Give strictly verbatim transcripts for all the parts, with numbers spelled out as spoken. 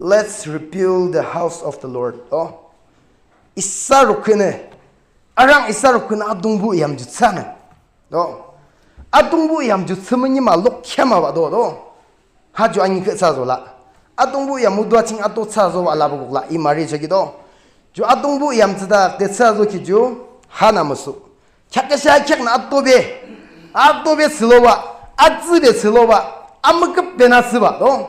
Let's rebuild the house of the Lord. O, isa rukhühnü, arang isa rukhühnü Atungpuh yam ju thsünü. O, Atungpuh yam ju thsümünim a lok kheam a ba do do. Ha ju anikhüh thsüa zola. Atungpuh yam mutuwa ching ato thsüa zoba la bukuk la imari choki do. Ju Atungpuh yam thsüde thsüa zoki ju hanü müsu. Kheaküshe kheaknü atobe, atobe thsüloba, atsübe thsüloba, amüküpbenü thsüba do.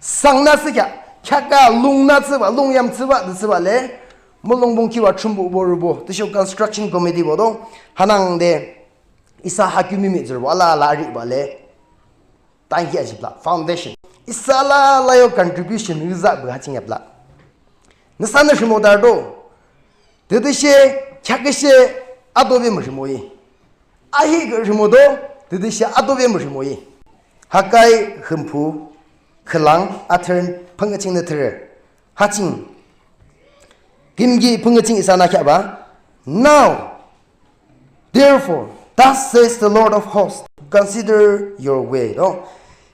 Sangnü thsükheah, kheakü lungnü thsüba, lung yam thsüba de thsüba le. Mulongbung kiwa Thrünpuh borübo tüsho construction committee bo do. Hanangde isa ha kümümi tsürübo alala arüba le. Tankih ajipla foundation. Isa alala yo contribution yüzahpü ha ching yapla. Nüsanü rhimodar do. Tütüshe kheaküshe atobe mürhimoyi. Ahihkhüh rhimodo, tütüshe atobe mürhimoyi. Haggai hümpü khülang atern phüngü chingnü thürü. Ha ching. Kimki phüngü ching isanü kheahba. Now, therefore, thus says the Lord of hosts, consider your way. No?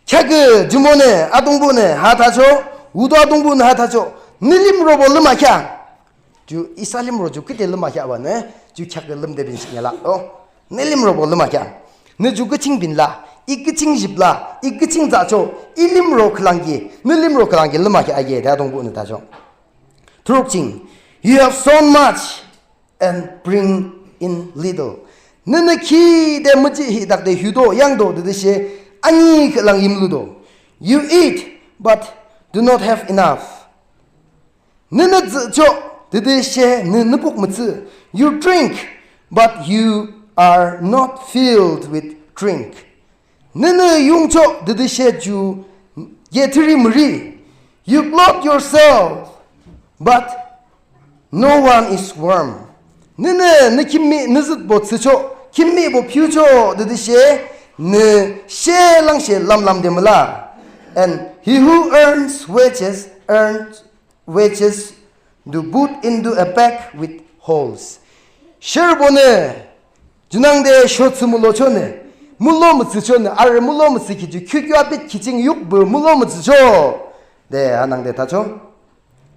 Kheakü jumonü, Atungpuhnü ha thacho, udo Atungpuhnü ha thacho, nü limrobo lümakheah. Ju isa limro ju küde lümakheahbanü, ju kheakü lümde binshihkhi la. O, nü limrobo lümakheah. Nü ju küching binla, i küching jipla, i küching thsacho, i limro khülangki, nü limro khülangki lümakheah aye de Atungpuhnü thacho. Thuruk ching, you have sown much and bring in little. Nünü khide müjihhi dakde hudo yangdo tütüshe anikhüh lang yimludo. You eat, but do not have enough. Nünü tsücho, tütüshe nü nüpok mütsü. You drink, but you are not filled with drink. Nünü yungcho, tütüshe ju ye thiri müri. You clothe yourself, but no one is warm. Nünü, nü kimi, nü zütbo tsücho, kimibo piucho, tütüshe nü she langshe lamlamde müla. And he who earns wages earns wages to put into a bag with holes. Sherbonü, junangde shotsü mülochonü, mülo mütsüchonü, arü mülo mütsükhi ju kükyu abit khiching yukbü mülo mütsücho. De hanangde thacho.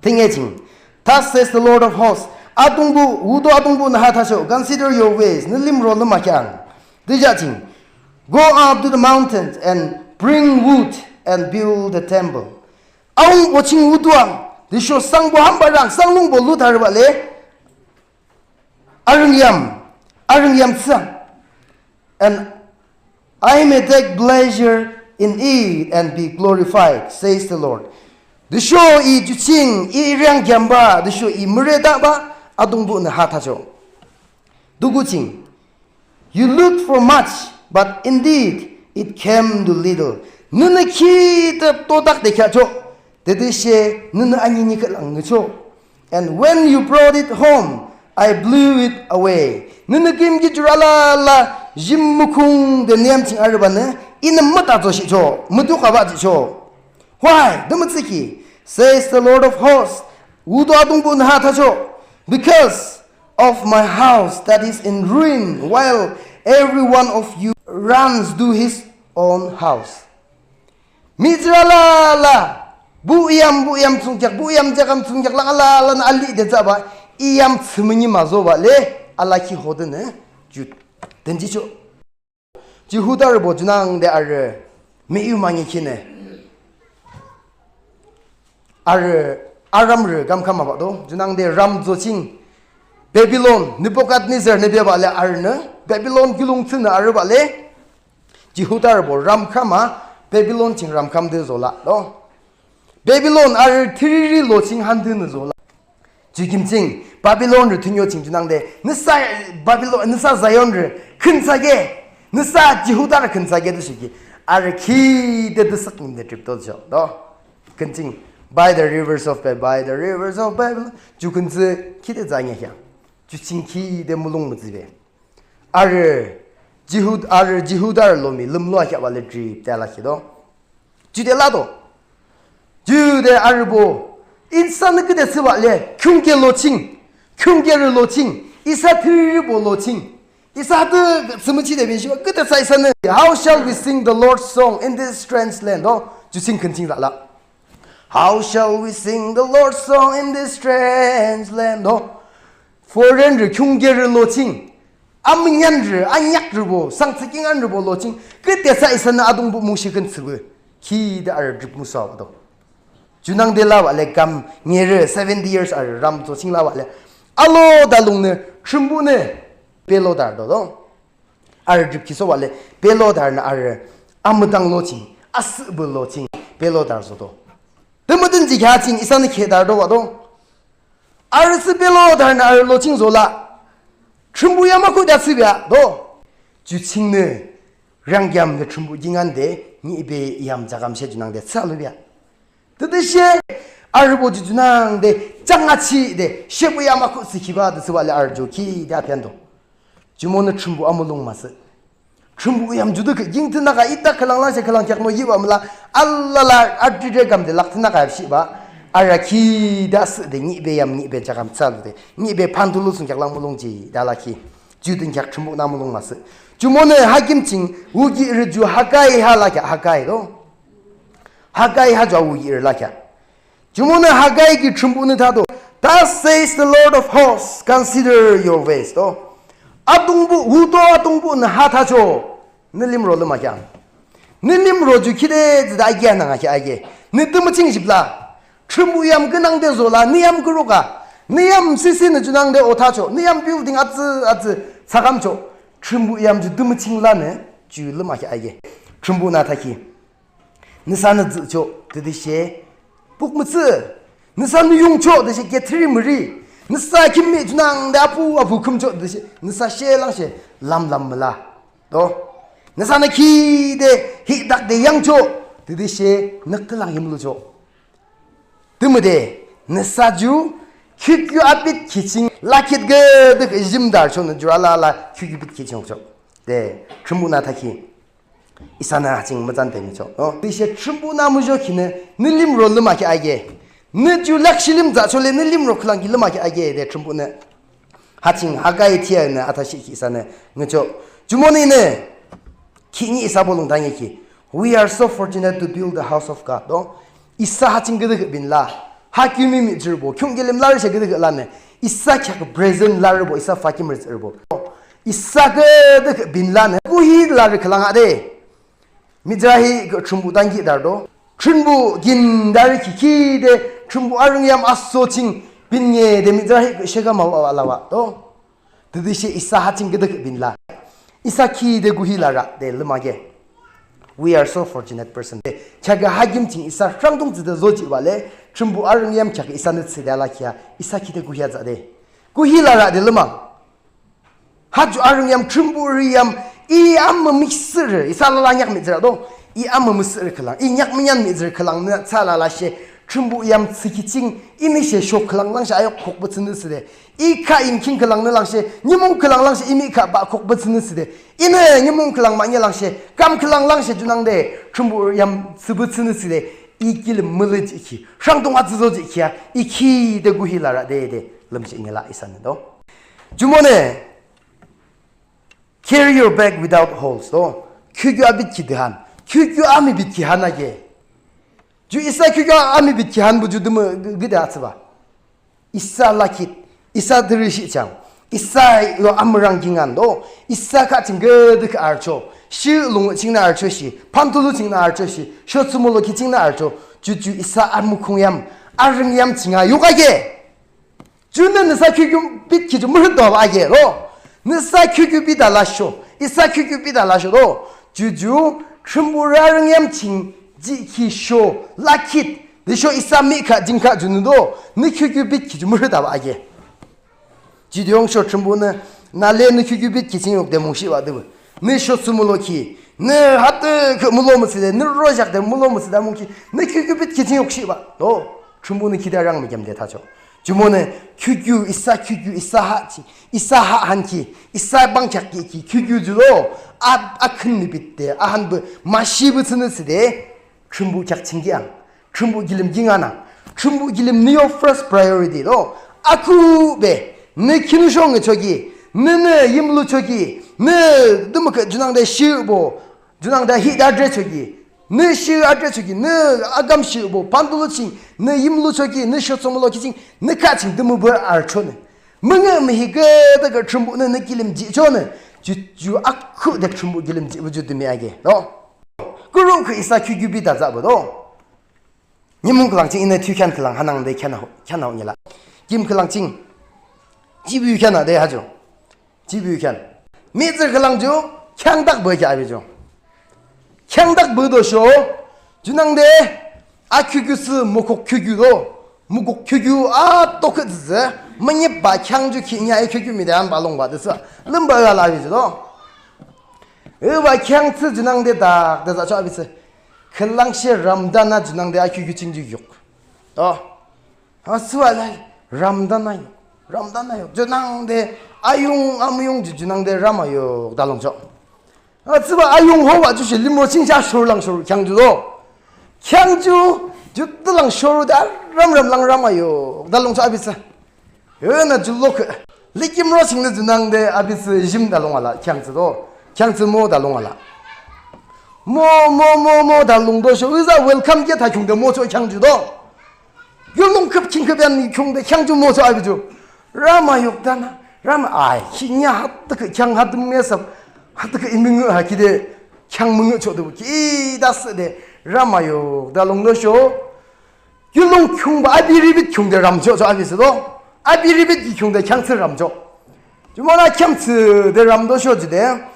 Thüne ching. Thus says the Lord of hosts. Atungpuh, udo Atungpuhnü ha thacho. Consider your ways. Nü limro lümakheahang. Tüjaching. Go up to the mountains and bring wood and build the temple. Aungbo ching wutuang, tüsho sangbo hambarang, sanglungbo lutarübah le, arüngyam, arüngyam thsüang. And I may take pleasure in it and be glorified, says the Lord. Tüsho I ju ching, I riang kheamba, tüsho I müretahbah, Atungpuhnü ha thacho. Duku ching. You looked for much, but indeed it came to little. Nünü khide todak de kheahcho, tütüshe nünü anini khülang ngücho. And when you brought it home, I blew it away. Nünü kimki jurü alala jim mukhung de niyam ching arübanü, inü mütachoshihcho, mütukabah jihcho. Why? Tümütsükhi, says the Lord of hosts. Udo Atungpuhnü ha thacho. Because of my house that is in ruin, while every one of you runs to his own house. Mihtsürü alala, bu iyam, bu iyam thsungkheak, bu iyam jakam thsungkheak lang alalanü alide thsübah, iyam thsümünim azoba le, alakhi hodenü, ju, dünjicho. Jihudarübo junangde arü, miyu mangikhinü. Arü, aramrü kamkham abah do, junangde ram zoching. Babilon, Nebuchadnezzarnü bebah le arünü, Babilon kiulongthsünü arübah le. Jihudarübo ramkham a, Babilon ching ramkham de zola do. Babilon arü thiriri lo ching handenü zola. Ju kim ching, Babilonrü thünio ching junangde, nüsa Babilon, nüsa Zionrü khün thsake, nüsa Jihudarü khün thsake tüsho ki, arü khide tüsük nimde trip to jo, do. Khün ching, by the rivers of Ba-, by the rivers of Babylon, ju khün thsü khide zange kya, ju ching khide mulong mütsübe. Arü, Jihud-, arü Jihudarü lomi lümlua kheahbah le trip de alakhi do. Jude lado. Jude arübo. Insanü küde thsübah le, khiungke lo ching. Khiungkerü lo ching. Isa thiriribo lo ching. Isa tü thsümüchide binshibah küde thsa isanü. How shall we sing the Lord's song in this strange land? Do. Ju ching khün ching zala. How shall we sing the Lord's song in this strange land? No. Foreignrü, khiungkerü lo ching, amünyanrü, anyakrübo, sangthsü kingaünrübo lo ching, küde thsah isanü Atungpuh mungshi khün thsüpü, khide arü drip müsüa do. Junangde labah le kam ngerü seventy years arü ram zo ching labah le, alo dalungnü Thrünpuhnü belodarü do do. Arü drip ki sobah le, belodarünü arü amüdang lo ching, asühpü lo ching, belodarü zo do. Tümüdünji kheah ching isanü khedarü dobah do. Arü thsü belodarünü arü lo ching zola, Thrünpuh yam akhuhde thsübea do. Ju chingnü rangkiamnü Thrünpuh kingaünde nihbe yam jakam she junangde thsü alubea. Tütüshe arübo ju junangde jang achihde shepü yam akhuh thsükhibah de thsübah le arü ju khide apian do. Jumonü Thrünpuh amulong müsüh. Thrünpuh yam ju de khülang thünaka ita khülang lang she khülang kheaknü yibah müla, alala adrire kamde lak thünaka yapshihbah. Arü khide asühde nihbe yam nihbe jakam thsü alude nihbe phanthulu thsungkheak lang mulongji de alakhi. Ju dünkheak Thrünpuhnü amulong müsüh. Jumonü Hakim ching wukihrü ju Haggai ha lakheah, Haggai do. Haggai ha ju awukihrü lakheah. Jumonü Haggai ki Thrünpuhnü thado, Thus says the Lord of hosts, consider your ways do. Atungpuh, wuto Atungpuhnü ha thachoh, nü limro lümakheah. Nü limro ju khide thsüde agia nangakheah age. Nü tümü ching jipla. Thrünpuh yam künangde zola, nü yam kuroka. Nü yam sisinü junangde o thachoh, nü yam building atsü atsü thsakamchoh. Thrünpuh yam ju tümü ching lanü ju lümakheah age. Thrünpuhnü thakhi, nüsanü dzüchoh tütüshe puk mütsü. Nüsanü yungchoh tüshe kethiri müri. Nüsa khim mih junangde apu apu khümchoh tütüshe nüsa she lang she lam lam müla do. Nüsanü khide hihdak de yangchoh tütüshe nükde lang yimluchoh. Tümüde nüsa ju khükyu abit ki ching lakhit küdükhüh jimdarü chonü jurü alala khükyu bit ki ching yukchoh de Thrünpuhnü thakhi. Isanü ha ching mütsan de micho no. Tüshe Thrünpuhnü muzhokhinü nü limro lümakheah age. Nü ju lakshi lim thsachoh le nü limro khülang ki lümakheah age de Thrünpuhnü ha ching Haggai thiyanü athashihkhi isanü ngüchoh. Jumonü inü khihni isa bolung tangikhi, We are so fortunate to build the house of God do. Isa ha ching küdükhüh binla. Ha küyimki mihtsürübo khiungkilim larü she küdükhüh lanü, isa kheak present larübo, isa fakimrütsürübo, isa küdükhüh binlanü kuhi larü khülang ah de. Mizrahi Thrünpuh tankihdarü do. Thrünpuh kindarü ki khide Thrünpuh arüngyam aso ching binge de Mizrahi shekha mao alabah do. Tütüshe isa ha ching küdükhüh binla. Isa khide kuhi larü de lümage. We are so fortunate person de. Kheakü Hakim ching isa rhangdung thsüde zojihbah le Thrünpuh arüngyam kheakü isanü thsüde alakheah, isa khide kuhi atsü de. Kuhi larü de lümang. Ha ju arüngyam Thrünpuh arüngyam, I amümüsührü, isa alala neak mihtsürü do. I amümüsührü khülang, I neak münyan mihtsürü khülang nü thsü alala she Thrünpuh yam thsükhi ching inü she sho khülang lang she ayuk khukpü thsünü thsüde. I khah inking khülang nü lang she, nimung khülang lang she, I mihkhah bah khukpü thsünü thsüde. Inü nimung khülang mahne lang she, kam khülang lang she junangde Thrünpuh yam thsüpü thsünü thsüde. I kilim mülüjihkhi, rhangdung atsü zojihkhi a, I khide kuhi larü de de lümshih ngela isanü do. Jumonü carry your bag without holes do. Khükyu abitkhi de han. Khükyu amübitkhi han age. Ju isa khükyu amübitkhi hanbuh ju tümü gü-, küde atsübah. Isa lakhit, isa thirishihcham, isa yo amürang kingaün do, isa khah ching küdükhüh arüchoh, shi lung chingnü arüchoh shi, pantulu chingnü arüchoh shi, shotsü molo ki chingnü arüchoh, ju ju isa amükhungyam, arüngyam ching a yukage. Junü nüsa khükyu bitkhi ju mührütdo age ro. Nüsa khükyu bita lasho. Isa khükyu bita lasho do. Ju ju Thrünpuh arüngyam ching jihkhi sho lakhit. Tüsho isa mihkhah jingkhah junü do. Nü khükyu bitkhi ju mührütdo age. Ju de yungsho Thrünpuhnü nale nü khükyu bitkhi ching yukde mungshihbah de bu. Nü shotsü molo ki. Nü hatükhüh molo müsüde. Nü rojak de molo müsüde mungki. Nü khükyu bitkhi ching yukshihbah do. Thrünpuhnü khide arang mükem de thachoh. Jumonü khükyu, isa khükyu, isa ha chi, isa ha hanki, isa bangkheak ki, ki khükyu ju lo, a, akhün mübitde, ahanbah, mashibah thsünü thsüde, Thrünpuh kheak ching kiang, Thrünpuh kilim kingaünang, Thrünpuh kilim nü yo first priority lo, akhuhbe, nü khinusho ngüchoki, nü nü yimluchoki, nü tümükhüh junangde shibo, junangde hide adrechoki, Nü shi atrüchoki, nü akam shibo, pandulu ching, nü yimluchoki, nü shotsomolo ki ching, nü kaching tümübe arüchonü. Müngühmühi küdükhüh Thrünpuhnü nü kilim jihchonü. Ju, ju akhuhde Thrünpuh kilim jihpü ju tümü ake, no? Kurukhüh isa kükübi tazahpü do. Nimung khülang ching inü thiyukhean khülang hanangde khean a, khean a nyila. Kim khülang ching. Jibu khean a de ha ju. Jibu khean. Mihtsürü khülang ju, kheangdak bü kheah abi ju. Kheangdak bü do sho, junangde, aküküsü mokok kükü do, mokok kükü a tokü tsütsü, münyip ba kheang ju ki nya e kükü mide an ba long ba de sü, lümba ala abi ju do. E ba kheang tsü junangde dak, de za cho abi tsü. Khülang she ramdana junangde akükü ching ju yok. Do. Ha, süba la, ramdana yok, ramdana yok. Junangde, ayung, amuyung ju, junangde rama yok, dalung cho. Ha, süba ayung hoba ju shi limro ching sha shor lang shor, kheang ju do. Kheang ju, ju dalang shor da, ram ram lang rama yok, dalung cho abi tsü. Yona ju lokü. Likimro ching ne junangde, abi tsü jim dalung ala, kheang tsü do. Kheang tsü mo dalung ala. Mo, mo, mo, mo, dalung do sho, iza welcome ke ta khiungde mo cho kheang ju do. Yulung küp king küp yan ni khiungde kheang ju mo cho abi ju. Rama yok dana. Rama ai, ki nya hat tıkı kheang hat mü sap. Hat tıkı imingü ha kide kheang mingü cho de bu. Ki da sü de. Rama yok dalung do sho. Yulung khiungba abi ribit khiungde ram cho cho abi sü do. Abi ribit ki khiungde kheang tsü ram cho. Jumana kheang tsü de ram do sho ju de.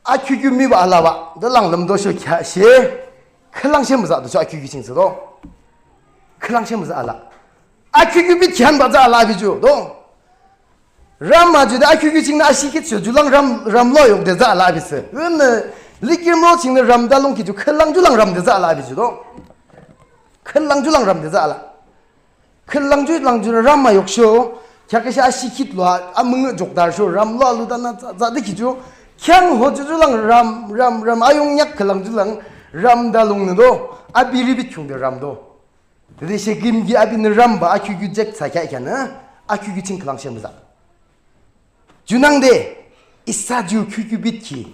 Akükü miba alaba, de lang lüm do sho kya she, khülang she müza do sho akükü ching sü do. Khülang she müza ala. Akükü bit kyan ba za ala abi ju do. Ram ma ju de akükü ching na ashi kit sho, ju lang ram, ram lo yok de za ala abi sü. Wün ne, likimro ching ne ram dalung ki ju, khülang ju lang ram de za ala abi ju do. Khülang ju lang ram de za ala. Khülang ju lang ju ram ma yok sho, kya kya sha ashi kit lo, a müngu jok dar sho, ram lo alu dana za, za de ki ju, kheang ho ju ju lang ram, ram, ram, ayung nyak khülang ju lang, ram dalung ne do, abi ribit khiungde ram do. Dede she gim gi abi ne ram ba, akükü jek sa kya kya ne, akükü ching khülang she müza. Junangde, isa ju kükü bit ki,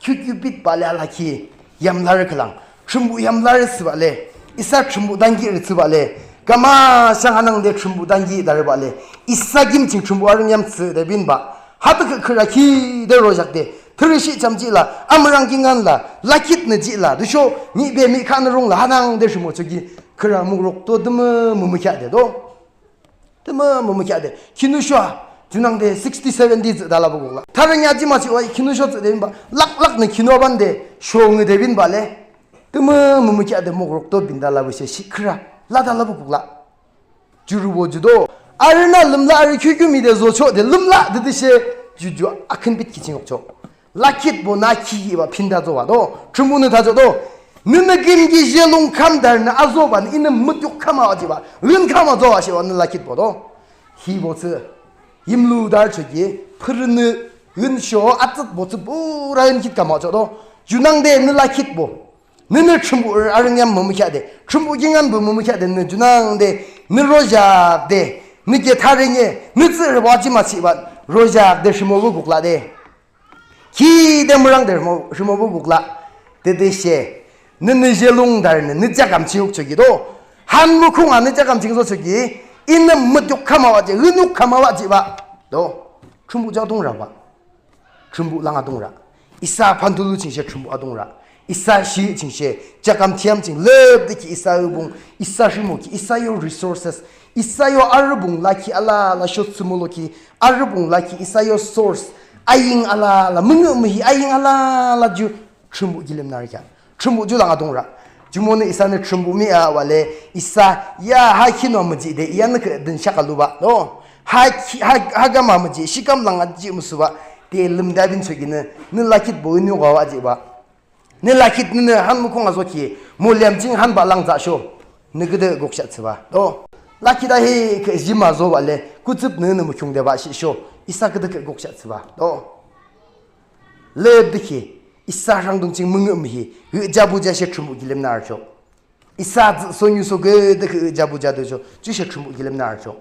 kükü bit ba le ala ki, yamlarü khülang, Thrünpuh yamlarü sü ba le, isa Thrünpuh dangi rü sü ba le, kama shang hanangde Thrünpuh dangi darü ba le, isa gim ching Thrünpuh arüng yam sü de bin ba, ha tıkü khüra ki de rojak de, thürü shi cham ji la, amürang kingan la, lakit ne ji la, dusho, ni be mi kha ne rung la, hanangde shimo cho ki, khüra murok to dümü mümükya de do. Tümü mümükya de. Kinu shua. Junangde sixty, seventy zü dala bukukla. Tharü nya jima chi wa kinu shua zü de binba. Lak lak ne kinu aban de. Shongi de binba le. Tümü mümükya de mokrok to bin dala bu she shikra. La dala bukukla. Juru bo judo. Arü na lümla arü kyu kyu mi de zocho de lümla de de she. Juju akın bit kiching yokcho. Lakit bo na ki ba pinda zo ba do. Chumbu ne tajo do. Nünü gim gi jelung kam dar nü azo ba nü inü müt yok kama aji ba. Lün kama zo ashi ba nü lakit bo do. Hi bo tsü. Yimlu dar chöki. Pürünü. Ün sho atsüt bo tsü bura ün kit kama cho do. Junangde nü lakit bo. Nünü chumbu arüng yam mümükya de. Chumbu gingan bu mümükya de nü junangde. Nü rojak de. Nü ge tharü nye. Nü tsü rü ba aji ma si ba. Rojak de shimo bu gukla de. Ki de mürang de mo, shimo bu gukla. De de she. Nü nü jelung dar nü, nü jakam chi yuk choki do. Han mükung a nü jakam ching zo choki. Inü müt yok kama wa ji, ün yok kama wa ji ba. Do. Chumbu ja dong ra ba. Chumbu lang adong ra. Isa pantulu ching she chumbu adong ra. Isa shi ching she. Jakam thiam ching lep de ki isa ü bung. Isa shimo ki. Isa yo resources. Isa yo arü bung la ki ala la shot sumulo ki. Arü bung la ki isa yo source. Aying ala la, müngu mühi aying ala la ju, chumbu gilim narikya. Chumbu ju lang adong ra. Jumonü isa nü chumbu mi a wale, isa ya ha kino müji de, ya nü ke dün shaka lu ba. No. Ha ki, ha, ha gama müji, shikam lang aji musu ba. De lüm da bin chöki nü, nü lakit bo nü wa wa ji ba. Nü lakit nü nü han mükung azo ki, mo liam ching han ba lang za sho. Nü gede gokshah tsü ba. Do. Lakit a he ke jima zo ba le, kutsüp nü nü mükung de ba shi sho. Isa gede ke gokshah tsü ba. Do. Le de ki, isa rangdung ching müngu mühi, ü jabu ja she chumbu gilim na archo. Isa tsü sonyu so gede ke ü jabu ja de cho, ju she chumbu gilim na archo.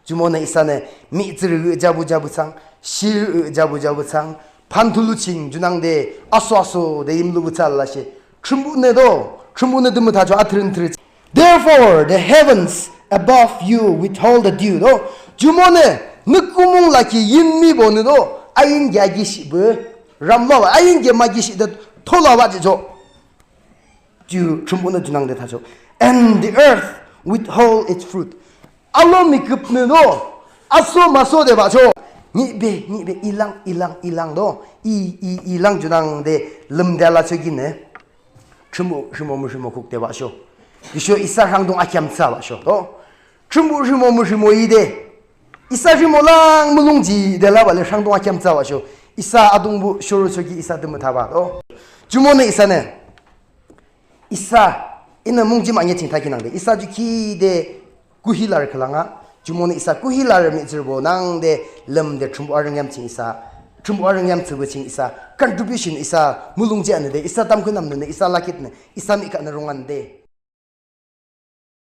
Jumonü isa nü, mi tsürü ü jabu jabu tsang, shi ü jabu jabu tsang, Phanthulu ching junangde aso aso de yimlupü thsü lashe, Thrünpuhnü to, Thrünpuhnü tümü thachoh, athrün thürü. Therefore the heavens above you withhold the dew to. Jumonü nü kumung lakhi yinmibonü to, ayin ke akishihpü ramlabah, ayin ke makishihde tholabah jihchoh. Ju Thrünpuhnü junangde thachoh. And the earth withhold its fruit. Alo miküpnü to aso masodebahchoh. Nihbe nihbe ilang ilang ilang to, i i ilang junangde lümde alachokinü Thrünpuh rhimo mürhimo kukdebahsho. Tüsho isa rhangdung akheam thsübahsho to. Thrünpuh rhimo mürhimo ide isa rhimo lang mulong jide labah le rhangdung akheam thsübahsho. Isa Atungpuh shoruchoki isa tümü thabah to. Jumonü isanü, isa, inü mungji mahne ching thakhi nangde isa ju khide kuhi larü khülang ah. Jumonü isa kuhi larü mihtsürübo nangde lümde Thrünpuh arüngyam ching isa, Thrünpuh arüngyam thsüpü ching isa contribution, isa mulong ji anüde, isa tamkhüntamnünü, isa lakhitnü, isa mihkhahnü rungande